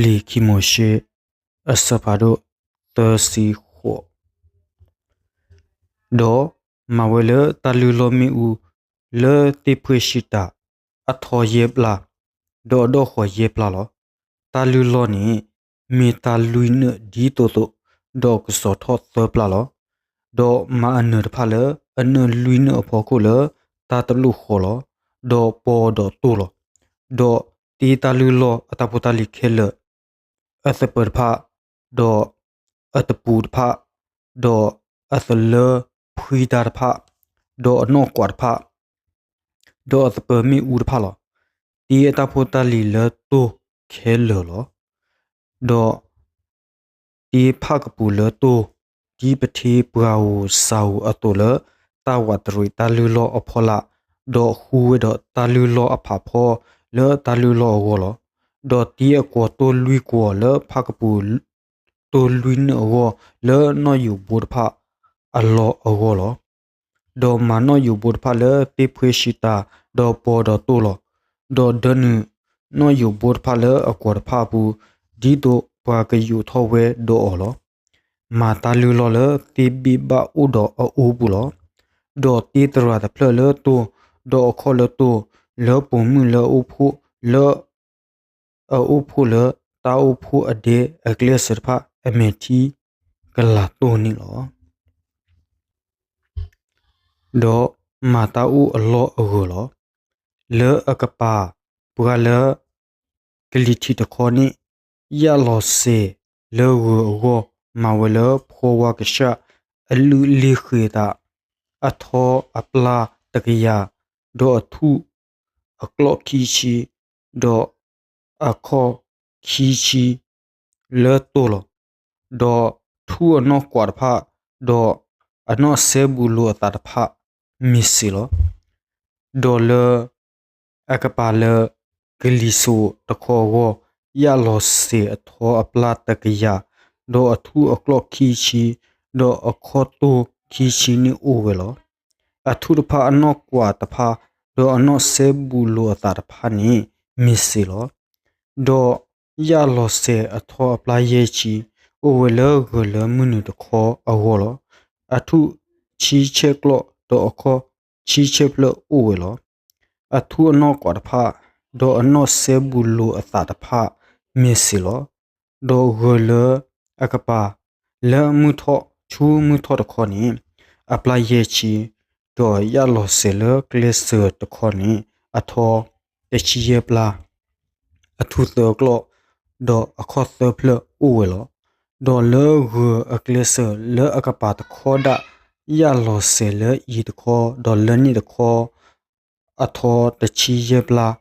လံာ်ခံမိၤၡ့ အဆၢဖးဒိၣ်သၢဆံဃိး, ဒီးမၤဝဲလၢတၢ်လုၢ်လီၢ်မ့ၣ်အူလၢသ့ၣ်ဖှဲၣ်ဆံးတၤ အထီယဲၢ်ပျၢ်, ဒီးအဒီၣ်ဃီၤယဲၢ်ပျၢ်လီၤ. တၢ်လုၢ်လီၢ်န့ၣ် မ့ၢ်တၢ်လွံၢ်နၢၣ်ဒ်သိးသိး, ဒီးကစီၤထီၣ်သၢပျၢ်လီၤ. ဒီးမၤအနၢၤတဖၣ်လၢအနၢၣ်လွံၢ်နၢၣ်အဖီခိၣ်လၢတၢ်တလိၣ်ဃီလီၤ. ဒီးပီဒီးတိၢ်လီၤ. ဒီးတ့တၢ်လုၢ်လီၢ်အတၢ်ဖိတၢ်လံၤခဲလၢာ်, အသပၢၤတဖၣ်, ဒီးအတပူၤတဖၣ်, ဒီးအသလၢဖှံတၢ်တဖၣ်, ဒီးအနီၣ်ကွးတဖၣ်, ဒီးအသပၢၤမ့ၣ်အူတဖၣ်လီၤ. တ့အတၢ်ဖိတၢ်လံၤလၢတိၢ်ခဲလၢာ်လီၤ. ဒီးတ့ဖၣ်ကပူၤလၢတိၢ်, ဒ်ပထ့ပှၤဧိၤစၤဧိၤအသိးလၢတၢ်ဝးတရံးတၢ်လုၢ်လီၢ်အဖီလာ်, ဒီးဃုဝဲဒီးတၢ်လုၢ်လီၢ်အဖးဖီလၢတၢ်လုၢ်လီၢ်အဂီၢ်လီၤ. ဒီးတ့အကွီၤတိၢ်လွံၢ်ကွီၤလၢဖၣ်ကပူၤ တိၢ်လွံၢ်နၢၣ်အဂီၢ်လၢနီၣ်ယိၤဘိတဖၣ်အလီၢ်အဂီၢ်လီၤ. ဒီးမၤနီၣ်ယိၤဘိတဖၣ်လၢသ့ၣ်ဖှဲၣ်ဆံးတၤ, ဒီးပီဒီးတိၢ်လီၤ. ဒီးဒၢနုာ်နီၣ်ယိၤဘိတဖၣ်လၢအကွီၤတဖၣ်အပူၤ, ဒ်သိးပှၤကယိးထီၣ်ဝဲဒီးအီၤလီၤ. မၤတၢ်လုၢ်လီၢ်လၢသ့ၣ်ဘ့ၣ်ဘၣ်အိၣ်ဒီးအအူပူၤလီၤ. ဒီးတ့သရၣ်တဖျၢၣ်လၢတိၢ်, ဒီးအခီၣ်လၢတိၢ်, လၢပိာ်မုၣ်လၢအအိၣ်ဖှိၣ်လၢ အအိၣ်ဖှိၣ်လၢတၢ်အိၣ်ဖှိၣ်အဒဲအကျဲစၢၤတဖၣ် အမဲာ်ထံကလၤတိၢ်န့ၣ်လီၤ. ဒီးမၤတၢ်အိၣ်အလီၢ်အဂၢၤလီၤ. လၢအကပၤပှၤလၢ ကလံၤထံးတခီန့ၣ် ယၣ်လီၤစဲၤလၢဂၢၤအဂီၢ်, မၤဝဲလၢဖှီဝါကဆှၣ်အလုၢ်အလ့ၢ်ဃ့ၤအသး, အထီအပျၢ်တကယၤ, ဒီးအထူၣ်အကျီၣ်ခံဆံ, ဒီးအခီၣ်ခံဆံလၢတိၢ်လီၤ. ဒီးထူၣ်အနီၢ်ကွးတဖၣ်, ဒီးအနီၢ်စဲဘူးလိာ်အသးတဖၣ် မ့ၢ်စ့ၢ်လီၤ. ဒီးလၢအကပၤလၢကလံၤစိးတခီအဂီၢ်, ယၣ်လီၤစဲၤအထီအပျၢ်တကယၤ, ဒီးအထူၣ်အကျီၣ်ခံဆံ, ဒီးအခီၣ်တိၢ်ခံဆံန့ၣ်အိၣ်ဝဲလီၤ. အထူၣ်တဖၣ်အနီၢ်ကွးတဖၣ်, ဒီးအနီၢ်စဲဘူးလိာ်အသးတဖၣ်န့ၣ် မ့ၢ်စ့ၢ်လီၤ. ဒီးယၣ်လီၤစဲၤအထီအပျၢ်ယဲၢ်ဆံ, အိၣ်ဝဲလၢဂၢၤလၢမုၢ်နုာ်တခီအဂီၢ်လီၤ. အထူၣ်ဆံဆဲၣ်ကျီၣ်, ဒီးအခီၣ်ဆံဆဲၣ်ဖျၢၣ်အိၣ်ဝဲလီၤ. အထူၣ်အနီၢ်ကွးတဖၣ်, ဒီးအနီၢ်စဲဘူးလိာ်အသးတဖၣ် မ့ၢ်စ့ၢ်လီၤ. ဒီးဂၢၤလၢအကပၤ, လၢမုၢ်ထီၣ်ဆူမုၢ်ထီၣ်တခီန့ၣ်, အပျၢ်ယဲၢ်ဆံ, ဒီးယၣ်လီၤစဲၤလၢကျဲစၢၤတခီန့ၣ်, အထီတဆံယဲၢ်ပျၢ်, အထူၣ်သၢကျီၣ်, ဒီးအခီၣ်သၢဖျၢၣ်အိၣ်ဝဲလီၤ. ဒီးလၢဂၢၤအကျဲစၢၤလၢအကပၤတခီဒၣ်, ယၣ်လီၤစဲၤလၢအံၤတခီ, ဒီးလၢန့ၣ်တခီ, အထီတဆံယဲၢ်ပျၢ်,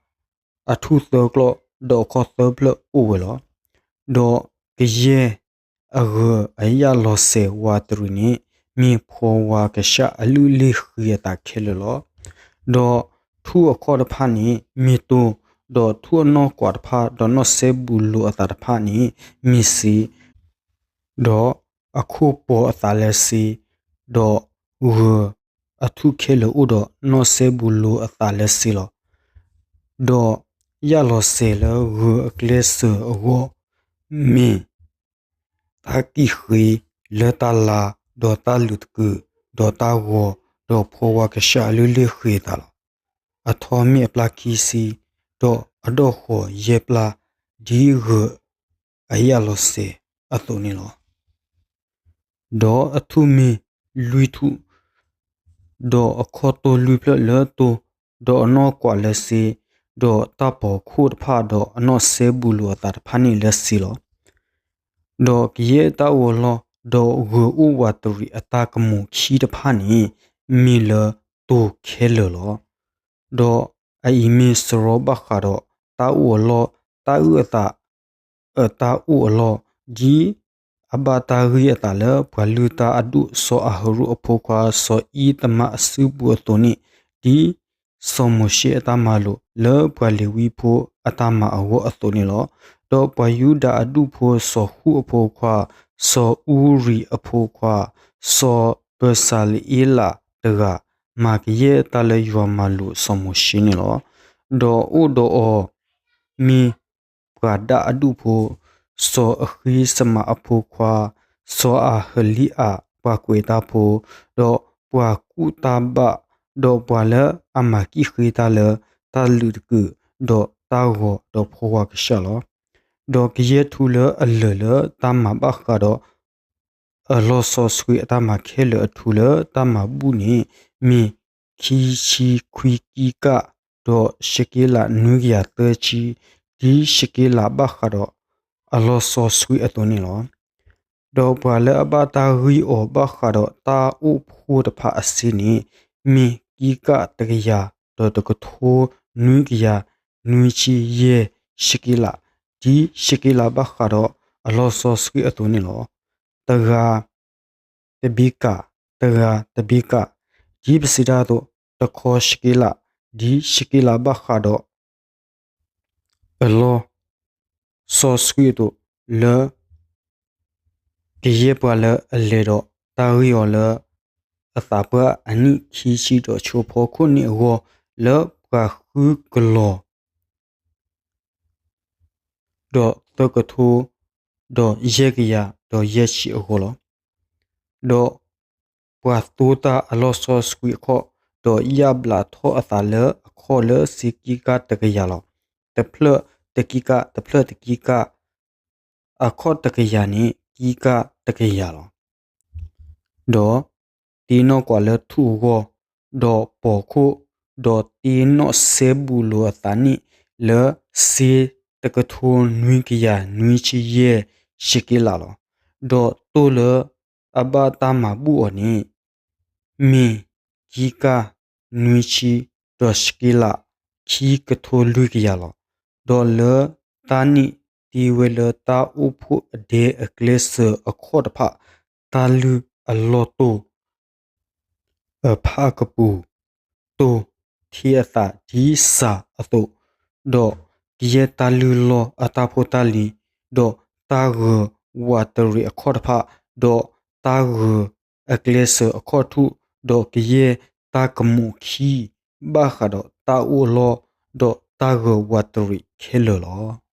အထူၣ်သၢကျီၣ်, ဒီးအခီၣ်သၢဖျၢၣ်အိၣ်ဝဲလီၤ. ဒီးကယဲၢ်အဂၢၤအယၣ်လီၤစဲၤဝးတရံးန့ၣ်, မ့ၢ်ဖှီဝါကဆှၣ်အလုၢ်အလ့ၢ်ဃ့ၤအသးခဲလၢာ်လီၤ. ဒီးထူၣ်အခီၣ်တဖၣ်န့ၣ်မ့ၢ်တိၢ်, ဒီးထူၣ်အနီၢ်ကွးတဖၣ်, ဒီးနီၢ်စဲဘူးလိာ်အသးတဖၣ်န့ၣ်မ့ၢ်စ့, ဒီးအခိၣ်ပိာ်အသးလၢစ့, ဒီးဂၢၤအထူၣ်ခဲလၢာ်အိၣ်ဒီးနီၢ်စဲဘူးလိာ်အသးလၢစ့လီၤ. ဒီးယၣ်လီၤစဲၤလၢဂၢၤအကျဲစၢၤအဂီၢ်, မ့ၢ်တၢ်ကံၣ်ဃ့လၢတၢ်လၤ, ဒီးတၢ်လုးတကုာ်, ဒီးတၢ်ဂီၤ, ဒီးဖှီဝါကဆှၣ်အလုၢ်လ့ၢ်ဃ့ၤအသးလီၤ. အထီမ့ၢ်အပျၢ်ခံဆံ, ဒီးအဒီၣ်ဃီၤယဲၢ်ပျၢ်, ဒ်ဂၢၤအယၣ်လီၤစဲၤအသိးန့ၣ်လီၤ. ဒီးအထူၣ်မ့ၢ်လွံၢ်ထူၣ်, ဒီးအခီၣ်တိၢ်လွံၢ်ဖျၢၣ်လၢတိၢ်, ဒီးအနီၢ်ကွးလၢစ့, ဒီးတၢ်ပိာ်ခိၣ်တဖၣ်, ဒီးအနီၢ်စဲဘူးလိာ်အသးတဖၣ်န့ၣ်လၢစ့လီၤ. ဒီးကယဲၢ်တၢ်အိၣ်အလီၢ်, ဒီးဂၢၤအိၣ်ဝးတရံးအတၢ်ကမူၤခံတဖၣ်န့ၣ်, မ့ၢ်လၢတိၢ်ခဲလၢာ်လီၤ. ဒီးအအံၤမ့ၢ်စရီဘၣ်ဃးဒီးတၢ်အိၣ်အလီၢ်, တၢ်အုၣ်အသး, အတၢ်အိၣ်အလီၢ်, ဒ်အဘၣ်တၢ်ဂ့ၢ်အသးလၢပှၤလုၢ်တၢ်အဒူၣ်စီၤအၤဟရိၣ်အဖိခွါ စီၤအံသမါအစုပူၤအသိးန့ၣ်, ဒ်စီၤမိၤၡ့အတၢ်မၤလိာ်လၢပှၤလ့ၤဝံဖိအတၢ်မၤအဂီၢ်အသိးန့ၣ်လီၤ. ဒီးပှၤယူဒၤအဒူၣ်ဖိ စီၤဃူၣ်အဖိခွါ, စီၤအူရံၤအဖိခွါ, စီၤပၢၤစၤလအ့လးတဂၤ, မၤကယဲၢ်တၢ်လၢယွၤမၤလိာ်စီၤမိၤၡ့န့ၣ်လီၤ. ဒီးအိၣ်ဒီးအီၤမ့ၢ်ပှၤဒၣ်အဒူၣ်ဖိ စီၤအဃံစမးအဖိခွါ, စီၤအၤဟလံအး, ပှၤကွဲးတၢ်ဖိ, ဒီးပှၤကူၣ်တၢ်ဘၣ်, ဒီးပှၤလၢအမၤကံၣ်ဃ့တၢ်လၢတၢ်လုးတကုာ်, ဒီးတၢ်ဂီၤ, ဒီးဖိခွါကစၢ်လီၤ. ဒီးကယဲၢ်ထူလၢအလၢာ်လၢတၢ်မၤဘၣ်ဃးဒီး အလီၤစီဆှံအတၢ်မၤခဲလၢာ်အထူလၢတၢ်မၤဘူၣ်န့ၣ် မ့ၢ်ခံဆံခွံကံကၣ်, ဒီးရှ့က့လးနွံကယၤသၢဆံ, ဒ်ရှ့က့လးဘၣ်ဃးဒီးအလီၤစီဆှံအသိးန့ၣ်လီၤ. ဒီးပှၤလၢအဘၣ်တၢ်ဂံၢ်အီၤဘၣ်ဃးဒီးတၢ်အိၣ်ဖှိၣ်တဖၣ်အစ့န့ၣ် မ့ၢ်ကံကၣ်တကယၤ, ဒီးတကထိနွံကယၤနွံဆံယဲၢ်ရှ့က့လး, ဒ်ရှ့က့လးဘၣ်ဃးဒီးအလီၤစီဆှံအသိးန့ၣ်လီၤ. တဂၤ တဘ့ကၣ်, တဂၤတဘ့ကၣ်, ဒ်ပစံးတၢ်အသိး, တခီရှ့က့လး, ဒ်ရှ့က့လးဘၣ်ဃးဒီး အလီၤစီဆှံအသိး, လၢကယဲၢ်ပှၤလၢအလဲၤဒီးတၢ်ဂံၢ်အီၤလၢအသးပှၢ်အနံၣ်ခံဆံဒီးဆိဖီခိၣ်န့ၣ်အဂီၢ်, လၢပှၤဃုကလီၤ ဒီးသၢကထိ, ဒီးယဲၢ်ကယၤ, ဒီးယဲၢ်ဆံအဂီၢ်လီၤ. ဒီးပှၤသိတၢ်အလီၤစီဆှံအခီၣ်, ဒီးယၣ်ဘျးထီၣ်အသးလၢအခီၣ်လၢစ့ကံကၣ်တကယၤလီၤ. တဖျၢၣ်တကံကၣ်, တဖျၢၣ်တကံကၣ်, အခီၣ်တကယၤန့ၣ် ကံကၣ်တကယၤလီၤ. ဒီးတ့နီၣ်ကွၢ်လၢထူၣ်အဂီၢ်, ဒီးပိာ်ခိၣ်, ဒီးတ့နီၣ်စဲဘူးလိာ်အသးန့ၣ် လၢစ့တကထိနွံကယၤနွံဆံယဲၢ်ရှ့က့လးလီၤ. ဒီးတိၢ်လၢအဘၣ်တၢ်မၤဘူၣ်အီၤန့ၣ် မ့ၢ်ကံကၣ်နွံဆံ, ဒီးရှ့က့လးခံကထိလွံၢ်ကယၤလီၤ. ဒီးလၢတၢ်န့ၣ်တ့ဝဲလၢတၢ်အိၣ်ဖှိၣ်အဒဲအကျဲစၢၤအခီၣ်တဖၣ်, တၢ်လုၢ်အလီၢ်တိၢ် အဖၣ်ကပူၤ, တိၢ်ထံအသးဒ်စၤအသိး, ဒီးကယဲၢ်တၢ်လုၢ်လီၢ်အတၢ်ဖိတၢ်လံၤ, ဒီးတၢ်ဂၢၤဝးတရံးအခီၣ်တဖၣ်, ဒီးတၢ်ဂၢၤအကျဲစၢၤအခီၣ်ထူၣ်, ဒီးကယဲၢ်တၢ်ကမူးခံ ဘၣ်ဃးဒီးတၢ်အိၣ်အလီၢ်, ဒီးတၢ်ဂၢၤဝးတရံးခဲလၢာ်လီၤ.